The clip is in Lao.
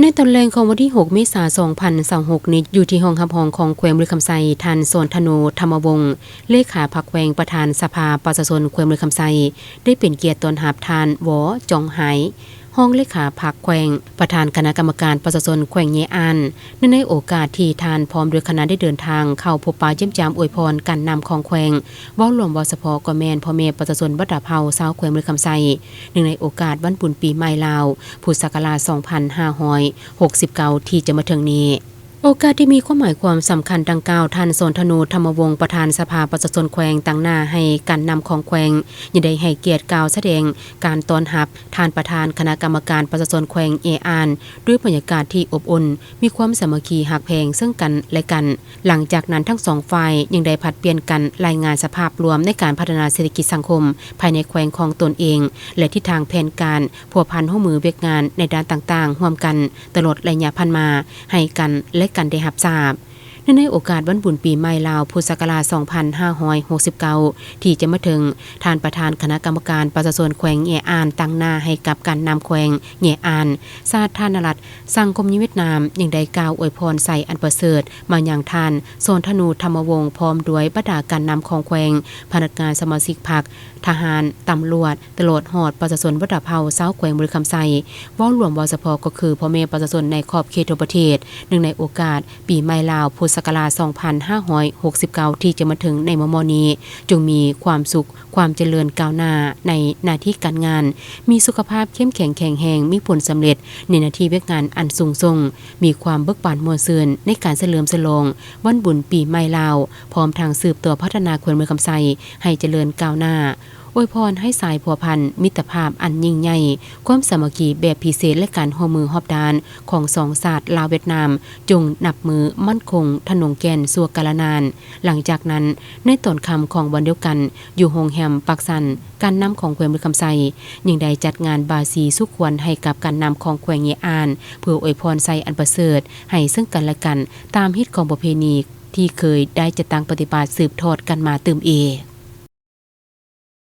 ໃນຕອນແລງຂອງວັນທີຫົກ ເມສາ ສອງພັນຊາວຫົກນີ້ ຢູ່ທີ່ຫ້ອງຮັບຮອງຂອງແຂວງບໍລິຄຳໄຊ, ທ່ານ ສອນທະໂນ ທຳມະວົງ ເລຂາພັກແຂວງ, ປະທານສະພາປະຊາຊົນແຂວງບໍລິຄຳໄຊ ໄດ້ເປັນກຽດຕ້ອນຮັບທ່ານ ວໍ ຈອງໄຮ ຮອງເລຂາພັກແຂວງ, ປະທານຄະນະກຳມະການປະຊາຊົນແຂວງເຍອານ. ເນື່ອງໃນໂອກາດທີ່ທ່ານພ້ອມດ້ວຍຄະນະໄດ້ເດີນທາງເຂົ້າພົບປະຢ້ຽມຢາມອວຍພອນການນຳຂອງແຂວງ, ເວົ້າລວມເວົ້າສະເພາະກໍແມ່ນພໍ່ແມ່ປະຊາຊົນບັນດາເຜົ່າຊາວແຂວງບໍລິຄຳໄຊ, ເນື່ອງໃນໂອກາດວັນບຸນປີໃໝ່ລາວ ພຸດສັກກະລາດ ສອງພັນຫ້າຮ້ອຍຫົກສິບເກົ້າ ທີ່ຈະມາເຖິງນີ້. ໂອກາດທີ່ມີຄວາມໝາຍຄວາມສຳຄັນດັ່ງກ່າວ, ທ່ານ ສອນທະໂນ ທຳມະວົງ ປະທານສະພາປະຊາຊົນແຂວງ ຕາງໜ້າໃຫ້ການນຳຂອງແຂວງ ຍັງໄດ້ໃຫ້ກຽດກ່າວສະແດງການຕ້ອນຮັບທ່ານປະທານຄະນະກຳມະການປະຊາຊົນແຂວງເຍອານ ດ້ວຍບັນຍາກາດທີ່ອົບອຸ່ນ, ມີຄວາມສາມັກຄີຮັກແພງເຊິ່ງກັນແລະກັນ. ຫຼັງຈາກນັ້ນທັງສອງຝ່າຍຍັງໄດ້ຜັດປ່ຽນກັນລາຍງານສະພາບລວມໃນການພັດທະນາເສດຖະກິດສັງຄົມພາຍໃນແຂວງຂອງຕົນເອງ ແລະ ທິດທາງແຜນການພົວພັນຮ່ວມມືວຽກງານໃນດ້ານຕ່າງໆຮ່ວມກັນຕະຫຼອດໄລຍະຜ່ານມາໃຫ້ກັນແລະກັນໄດ້ຮັບຊາບ. ເນື່ອງໃນໂອກາດວັນບຸນປີໃໝ່ລາວ ພຸດສັກກະລາດ ສອງພັນຫ້າຮ້ອຍຫົກສິບເກົ້າ ທີ່ຈະມາເຖິງ, ທ່ານປະທານຄະນະກຳມະການປະຊາຊົນແຂວງເຍອານ ຕາງໜ້າໃຫ້ກັບການນຳແຂວງເຍອານ ສາທາລະນະລັດ ສັງຄົມນິຍົມຫວຽດນາມ ຍັງໄດ້ກ່າວອວຍພອນໄຊອັນປະເສີດມາຍັງທ່ານ ສອນທະໂນ ທຳມະວົງ ພ້ອມດ້ວຍບັນດາການນຳຂອງແຂວງ, ພະນັກງານສະມາຊິກພັກ, ທະຫານ, ຕຳຫຼວດ, ຕະຫຼອດຮອດປະຊາຊົນບັນດາເຜົ່າຊາວແຂວງບໍລິຄຳໄຊ, ເວົ້າລວມເວົ້າສະເພາະກໍຄືພໍ່ແມ່ປະຊາຊົນໃນຂອບເຂດທົ່ວປະເທດ, ເນື່ອງໃນໂອກາດປີໃໝ່ລາວ ພຸດສັກກະລາດ ສອງພັນຫ້າຮ້ອຍຫົກສິບເກົ້າ ທີ່ຈະມາເຖິງໃນມໍ່ໆນີ້, ຈົ່ງມີຄວາມສຸກ, ຄວາມຈະເລີນກ້າວໜ້າໃນໜ້າທີ່ການງານ, ມີສຸຂະພາບເຂັ້ມແຂງແຂງແຮງ, ມີຜົນສຳເລັດໃນໜ້າທີ່ວຽກງານອັນສູງສົ່ງ, ມີຄວາມເບີກບານມ່ວນຊື່ນໃນການສະເຫຼີມສະຫຼອງວັນບຸນປີໃໝ່ລາວ, ພ້ອມທັງສືບຕໍ່ພັດທະນາແຂວງບໍລິຄຳໄຊໃຫ້ຈະເລີນກ້າວໜ້າ. ອວຍພອນໃຫ້ສາຍພົວພັນມິດຕະພາບອັນຍິ່ງໃຫຍ່, ຄວາມສາມັກຄີແບບພິເສດ ແລະ ການຮ່ວມມືຮອບດ້ານຂອງສອງຊາດລາວ-ຫວຽດນາມ ຈົ່ງນັບມື້ໝັ້ນຄົງທະນົງແກ່ນຊົ່ວກາລະນານ. ຫຼັງຈາກນັ້ນ, ໃນຕອນຄ່ຳຂອງວັນດຽວກັນ, ຢູ່ໂຮງແຮມປາກຊັນ, ການນຳຂອງແຂວງບໍລິຄຳໄຊ ຍັງໄດ້ຈັດງານບາສີສູ່ຂວັນໃຫ້ກັບການນຳຂອງແຂວງເຍອານ ເພື່ອອວຍພອນໄຊອັນປະເສີດໃຫ້ເຊິ່ງກັນແລະກັນ, ຕາມຮີດຄອງປະເພນີທີ່ເຄີຍໄດ້ຈັດຕັ້ງປະຕິບັດສືບທອດກັນມາຕື່ມອີກ.